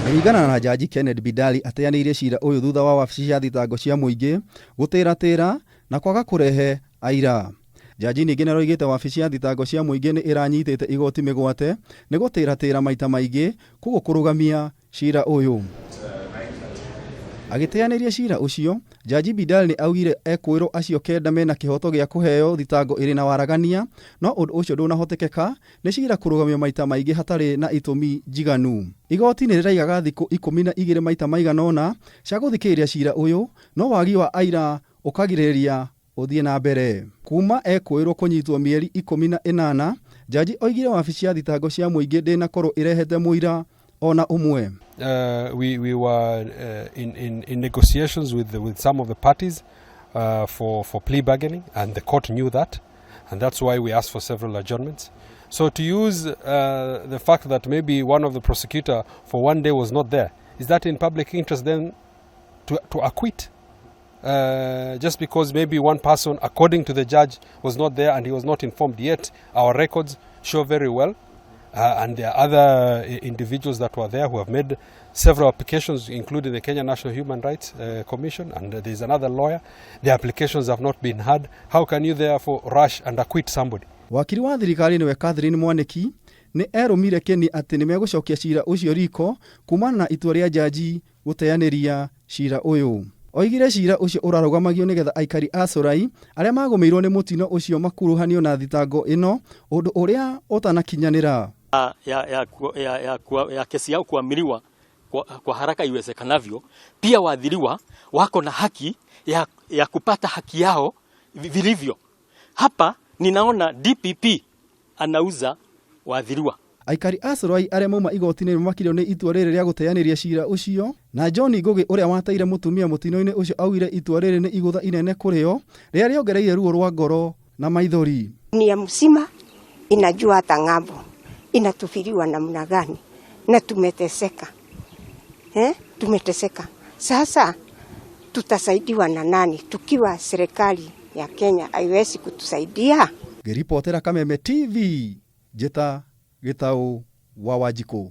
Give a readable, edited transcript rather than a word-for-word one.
Kũringana na Jaji Kenneth Bidali ateanĩirie cira ũyũ thutha wa wabici cia thitango cia mũingĩ gũtĩratĩra na kwaga kũrehe aira. Jaji ningĩ nĩaroigĩte wabici ya thitango cia mũingĩ nĩ ĩranyitĩte igoti mĩgwate nĩ gũtĩratĩra maita maingĩ koguo kũrũgamia cira ũyũ. Agĩteanĩria cira ũcio, Jaji Bidal nĩ augire ekũĩrwo acio kenda mena kĩhoto gĩa kũheo thitango ĩrĩ na waragania no ũndũ ũcio ndũnahotekeka nĩ cira kũrũgamio maita maingĩ hatarĩ na itũmi njiganu. Igoti nĩ rĩraigaga thikũ 12 maita maigana ũna cia gũthikĩrĩria cira ũyũ no wagi wa aira ũkagirĩrĩria ũthiĩ na mbere. Kuma ekũĩrwo kũnyitwo mĩeri 18, Jaji oigire wabici ya thitango cia mũingĩ ndĩnakorwo ĩrehete mũira ona ũmwe. We were in negotiations with some of the parties for plea bargaining, and the court knew that, and that's why we asked for several adjournments. So to use the fact that maybe one of the prosecutor for one day was not there, is that in public interest then to acquit? Just because maybe one person, according to the judge, was not there and he was not informed yet. Our records show very well. And there are other individuals that were there who have made several applications, including the Kenya National Human Rights Commission, and there's another lawyer. The applications have not been heard. How can you therefore rush and acquit somebody? Wakiri wa thirikari nĩwe Catherine Mwaniki nĩ erũmire Keni atĩ nĩ megũcokia cira ũcio riko kumana na itua rĩa jaji gũteanĩria cira ũyũ. Oigire cira ũcio ũrarũgamagio nĩgetha aikari a Curai arĩa magũmĩirwo nĩ mũtino ũcio makuruhanio na thitango ĩno ũndũ ũrĩa ũtanakinyanĩra. Ya kesi yao kuamriwa kwa haraka iwezekanavyo. Pia waathiriwa wako na haki ya kupata haki yao vilivyo. Hapa ninaona DPP anauza waathiriwa. Aikari a Curai arĩa mauma igoti-inĩ nĩmakirio nĩ itua rĩrĩ rĩa gũteanĩria cira ũcio na John Ngũgĩ ũrĩa wateire mũtumia mũtino-inĩ ũcio augire itua rĩrĩ nĩ igũtha inene kũrĩ o rĩrĩa rĩongereire ruo rwa ngoro na maithori. Dunia mzima inajua hata ng'ambo inatufiriwa namna gani na tumeteseka. Tumeteseka. Sasa tutasaidiwa na nani tukiwa serikali ya Kenya haiwezi kutusaidia? Ngĩribotera Kameme TV, Njĩta Gĩtaũ wa Wanjikũ.